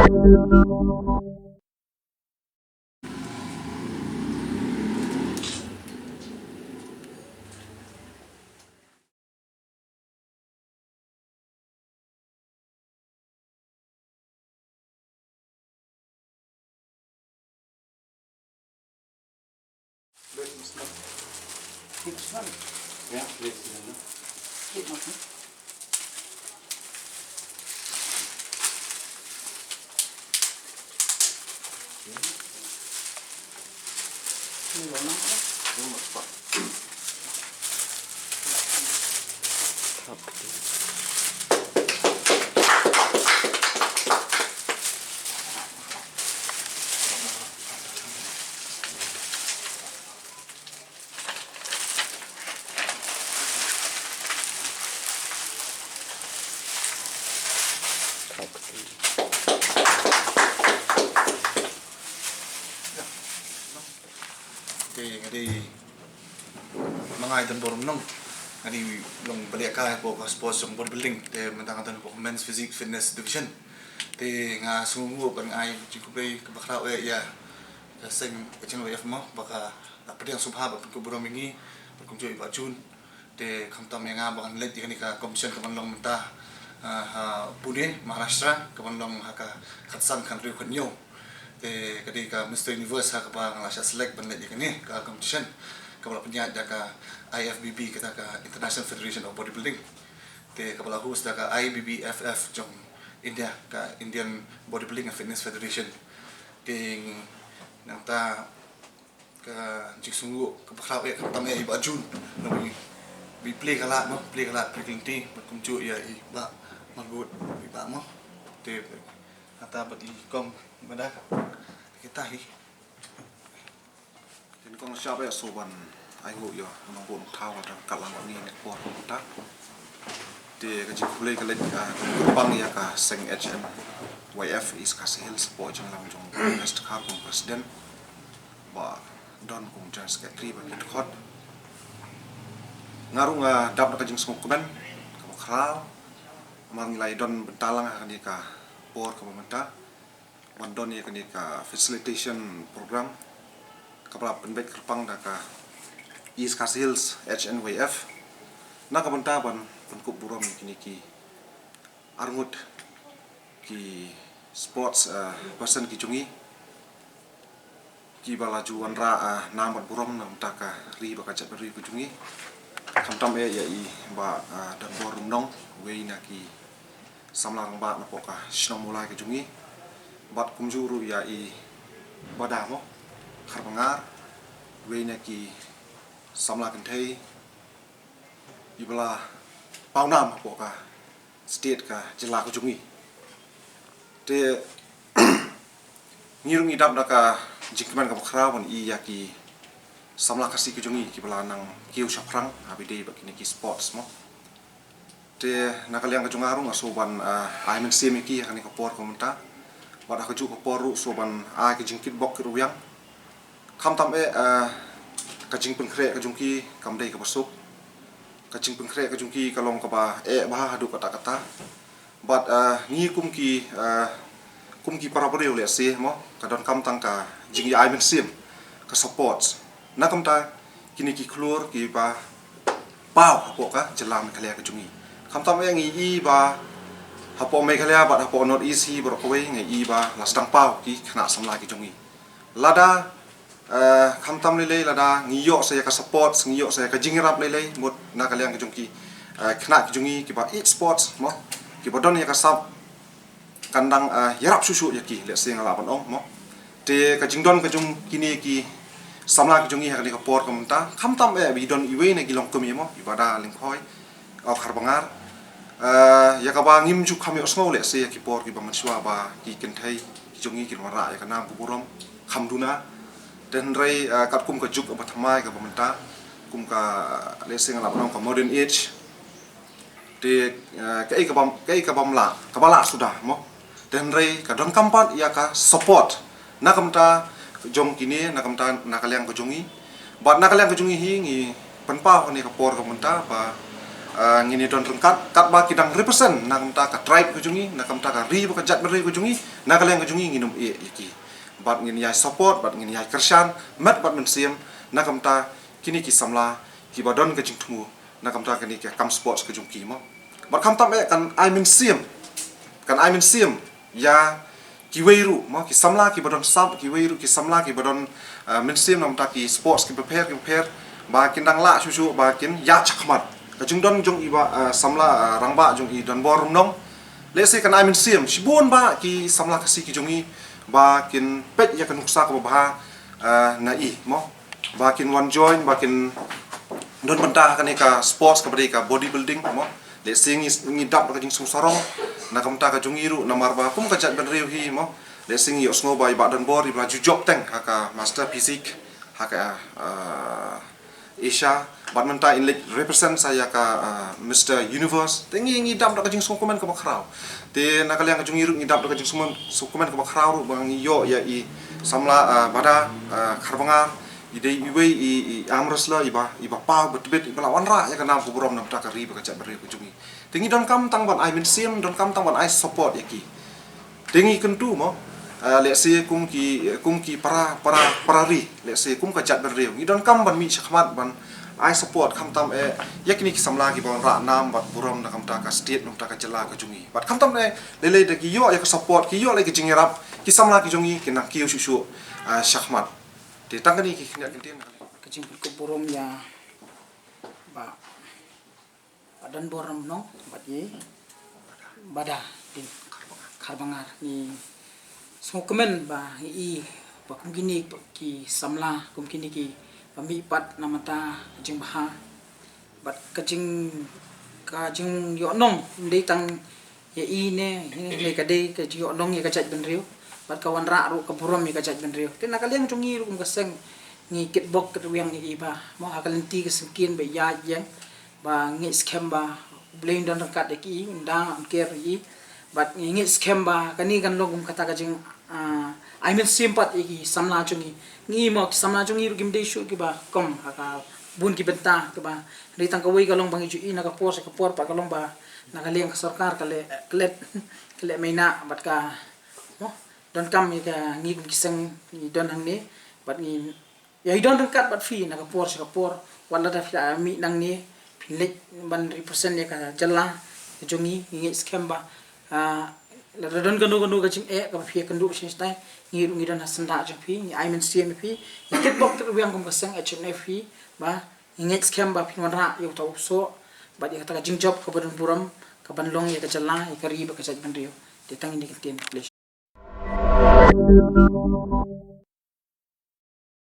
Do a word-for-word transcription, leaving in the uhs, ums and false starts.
Te nga dei ma nga i Donbor Rumnong. Nga dei long ba leh kai hapoh ka sports jong bodybuilding. Te mynta nga don hapoh Men's Physique Fitness Division. Te nga sngewnguh ban ai jingkhublei kaba khraw eh ïa ka seng H N Y F mo ba ka la pdiang sngewbha ban pynkup burom ïa ngi, ban kumjuh ïa i Bah Jun. Te khamtam ïa nga ba ngan leit ïa kane ka competition kaban long mynta, ah, ha Pune, Maharashtra, kaban long ha ka khatsan, khathynriew, khathynñiew. Te ka dei ka Mister Universe ha kaba nga la shah select ban leit ïa kane ka competition kaba la pynïaid da ka I F B B, kata ka International Federation of Bodybuilding. Te kaba la host da ka I B B F F jong India, ka Indian Bodybuilding and Fitness Federation. Te nangta ka jingsngewnguh kaba khraw eh khamtam ïa i Bah Jun, na i, i plie ka lad mo, plie ka lad, plie ka lynti, bad kumjuh ïa i Bah Margut, i Bah mo. Te kata bad i Kong Mada, kita hi. Kin Kong Shap ïa, sngewbha ban ai nguh ïa u nongbud nongthaw ka dang kat lang ngi ne por ta. Te ka jingkhublei ka leit, ah, kyrpang ïa ka seng H N Y F East Khasi Hills, hapoh jingïalang jong u Mister Khar kum president, Bah Don kum general secretary, bad ki dkhot. Nga ruh nga dap da ka jingsngewkmen kaba khraw namar ngi la ïadon bynta lang ha kane ka por kaba mynta ban don ïa kane ka facilitation program kaba la pynbeit kyrpang da ka East Khasi Hills H N Y F na ka bynta ban pynkup burom ïa kine ki arngut ki sports, eh, person ki jong ngi, kiba la ju wanrah, eh, nam bad burom na ka bynta ka ri bad ka jaitbynriew ka jong ngi. Khamtam eh ïa i Bah, eh, Donbor Rumnong, uwei na ki samla rangbah napoh ka shnong Mawlai ka jong ngi, bad kumjuh ruh ïa i Bah Da mo, Kharbngar, uwei na ki samla kynthei iba la paw nam hapoh ka state, ka jylla ka jong ngi. Te ngi ruh ngi dap da ka jingkmen kaba khraw ban ïohi ïa ki samla Khasi ka jong ngi kiba la nang kiew shaphrang ha ba ïadei bad kine ki sports mo. Te na ka liang ka jong nga ruh nga sngewbha ban, ah, ai mynsiem ïa ki ha kane ka por kaba mynta. Bad ha kajuh ka por ruh sngewbha ban ai ka jingkitbok kitrwiang. Khamtam eh, ah, ka jingpynkhreh ka jong ki kam dei kaba suk. Ka jingpynkhreh ka jong ki ka long kaba eh bha haduh katta katta. Bad, ah, ngi kum ki, ah, kum ki para briew lehse mo, ka donkam tang ka jingïa ai mynsiem, ka support. Na ka bynta kine ki khlur kiba paw hapoh ka jylla Meghalaya ka jong ngi. Khamtam eh ngi i ba hapoh Meghalaya bad hapoh North East hi baroh kawei ngi i ba la sdang paw ki khynnah samla ki jong ngi. Lada, eh, khamtam lei lei lada ngi ïoh sa ïa ka support, ngi ïoh sa ïa ka jingïarap lei lei mut na ka liang ka jong ki, eh, khynnah ki jong ngi kiba ïeit sports mo, kiba don ïa ka sap, kan dang, eh, ïarap shuh shuh ïa ki, lehse nga lah ban ong mo. Te ka jingdon ka jong kine ki samla ki jong ngi ha kane ka por ka mynta, khamtam eh ba i don iwei na ki longkmie mo, i Bah Da Lyngkhoi, u Kharbngar. Eh, ïa kaba ngim ju kham ïohsngew lehse ïa ki por kiba mynshuwa ba ki kynthei ki jong ngi kin wanrah ïa ka nam ka burom kham duna. Te hynrei, eh, katkum ka juk kaba thymmai kaba mynta, kum ka, lehse nga lah ban ong ka modern age, te, eh, kaei kaba, kaei kaba ym lah, kaba lah suda mo. Te hynrei ka donkam pat ïa ka support na ka bynta jong kine, na ka bynta, na ka liang ka jong ngi. Bad na ka liang ka jong ngi hi ngi pynpaw ha kane ka por ka bynta ba Ah, ngin ïa don ryngkat katba ki dang represent na ka bynta ka tribe ka jong ngi, na ka bynta ka ri bad ka jaitbynriew ka jong ngi, na ka liang ka jong ngi ngin ym ïeh ïa ki. Bad ngin ïa support, bad ngin ïa kyrshan met bad mynsiem na ka bynta kine ki samla kiba don ka jingthmu na ka bynta kane ka kam sports ka jong ki mo. Bad khamtam eh kan ai mynsiem, kan ai mynsiem ïa kiwei ruh mo, ki samla kiba don sap, kiwei ruh ki samla kiba don, ah, mynsiem na ka bynta ki sports kiba pher kiba pher, ba kin dang lah shuh shuh ba kin ïa shakhmat. Ka jingdon jong i Bah, ah, samla, ah, rangbah jong i Donbor Rymnong, lehse kan ai mynsiem shibun ba ki samla Khasi ki jong i ba kin peit ïa ka nuksa kaba bha, ah, na i mo, ba kin wan join, ba kin don bynta ha kane ka sports kaba dei ka bodybuilding mo. Lehse ngi, ngi dap da ka jingsngewsarong na ka bynta ka jong i ruh, namar ba kum ka jaitbynriew hi mo, lehse ngi ïohsngew ba i Bah Donbor i ba la ju jop teng ha ka Master Physique ha ka, ah, Asia, bad mynta in leit represent sa ïa ka, ah, Mister Universe. Te ngi, ngi dap da ka jingsngewkmen kaba khraw. Te na ka liang ka jong i ruh ngi dap da ka jingsngewkmen, sngewkmen kaba khraw ruh ba ngi ïoh ïa i samla, ah, Bada, ah, Kharbangor, i dei iwei i, i arm wrestler iba, iba paw bad tbit, iba la wanrah ïa ka nam ka burom na ka bynta ka ri bad ka jaitbynriew ka jong i. Te ngi donkam tang ban ai mynsiem, donkam tang ban ai support ïa ki. Te ngi kyntu mo, ah, lehse kum ki, kum ki para, para, para ri, lehse kum ka jaitbynriew, ngi donkam ban mih shakhmat ban ai support khamtam eh ïa kine ki samla kiba wanrah nam bad burom na ka bynta ka state, na ka bynta ka jylla ka jong i. Bad khamtam eh lei lei da ki ïoh ïa ka support, ki ïoh lei ka jingïarap, ki samla ki jong i kin nang kiew shuh shuh, ah, shakhmat. Te tang kane ki khyndiat kyntien. Ka jingpynkhuid burom ïa Bah Bah Donbor Rymnong bad i Bada Ding Kharbangor. Ngi sngewkmen ba ngi i ba kum kine ki samla, kum kine kiba mihpat na ka bynta ka jingbha bad ka jing, ka jingïohnong ym dei tang ïa i ne, ne ka dei ka jingïohnong ïa ka jaitbynriew bad ka wanrah ruh ka burom ïa ka jaitbynriew. Te na ka liang jong ngi ruh kum ka seng ngi kitbok kitrwiang ïa i ba mo, ha ka lynti ka syngkien ba ïaid ïeng, ba ngi ngeit skhem ba U Blei un don ryngkat ïa ki, un dang un ker ïa i. Bad ngi ngeit skhem ba kane kan long kum kata ka jing, ah, ai mynsiem pat ïa ki samla jong ngi. Ngi mo, ki samla jong ngi ruh kim dei shuh kiba kong ha ka bun ki bynta kiba, hynrei tang kawei ka long ba ngi ju i na ka por sha ka por, pat ka long ba na ka liang ka sorkar ka leh, ka leh, ka leh maina bad ka mo, donkam ïa ka, ngi kum ki seng ngi don hangne bad ngi ïa i don ryngkat bad phi na ka por sha ka por. Wat lada phi la mih nangne phin leit ban represent ïa ka jylla ka jong ngi, ngi ngeit skhem ba, ah, lada don kano kano ka jingeh kaba phi ïakynduh shisha, ngi ruh ngi don ha syndah jong phi, ngi ai mynsiem ïa phi, ngi kitbok kitrwiang kum ka seng H N F phi ba ngi ngeit skhem ba phin wanrah ïa uta u soh bad ïa kata ka jingjop kaba don burom kaban long ïa ka jylla, ïa ka ri bad ka jaitbynriew. Te tang ine i kyntien, please.